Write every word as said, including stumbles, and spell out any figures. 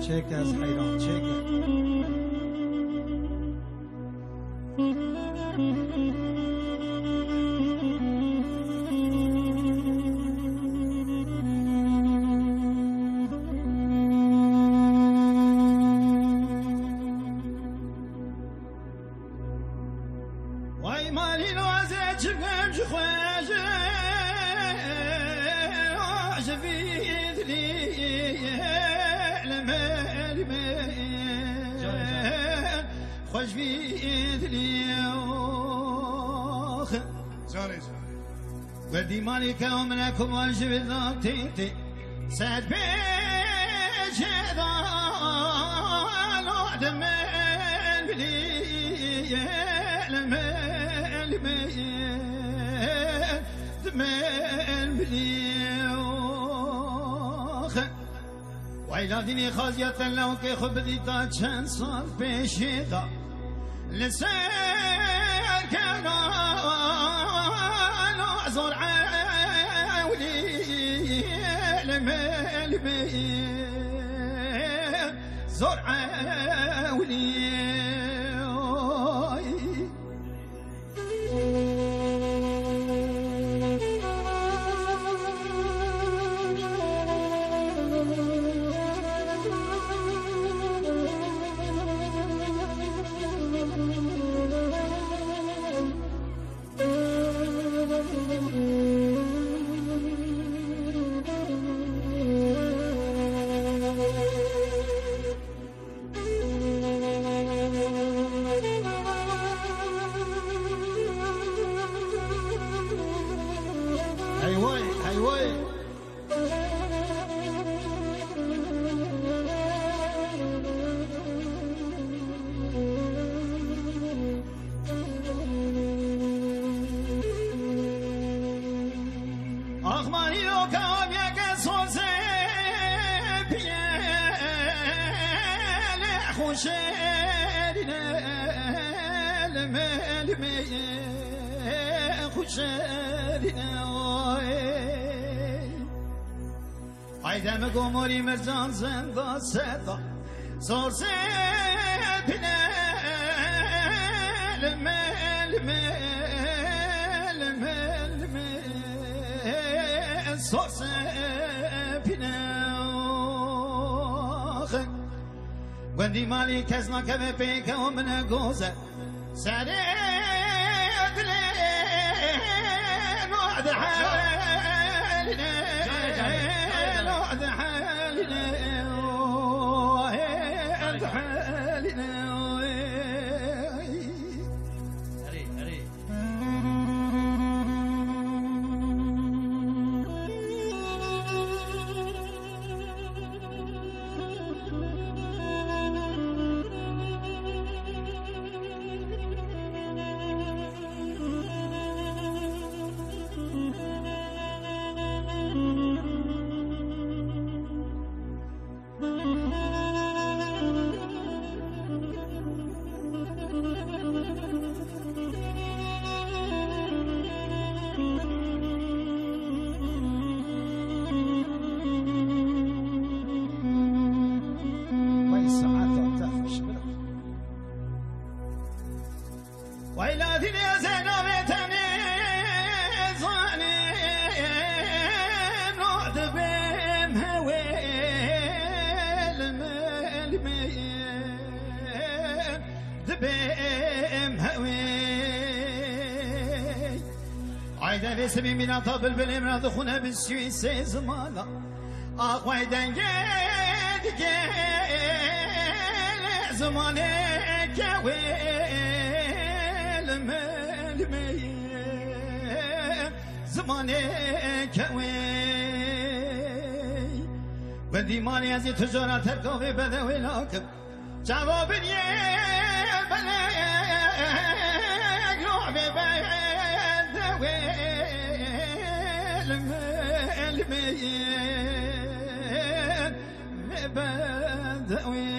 Çêke ez heyran, çêke. Vay malî noze çi bim ji xwe ji, ji vî dilî li me, li me. Xwe ji vî dilî ox. Canê can. Werdî malî ke min e ku man ji vî dilî tê tê. Ser pêçê da lo dimen bilî, dimen, dimen, dimen bilî. Oxe. Wayla dînê xaziya te lewkê xwe bidî ta çend sal pêşê da. Li ser kena zor ewlî, li me, li me, zor ewlî. Hey way, hey way. Axmanî lo kavye ke soze piye le xuşerine, le me, le me, xuşerine oy. Ay deme gomorî mercan zenda seda. Zor zepine, lime, lime, lime, lime. Zor zepine. Gundî malî kes nakeve pêke û min e goze. Serê dilê nod heline, nod heline, nod heline. Erê, erê. Vay saeta te xweş bira. Wayla dilê ez navê te nêzanim, no dibêm hewê, lime, lime, dibêm hewê. Ay devê sibî mîna ta bilbilê min a dixwine bi sî sê zimana. Axway dengê digê zimanê kewê, lime, lime, zimanê kewê. Gundî malê ez ê tu cara terka vê bedewê nakim. Çava biniyê belê, grovê bedewê, lime, lime, vê bedewê.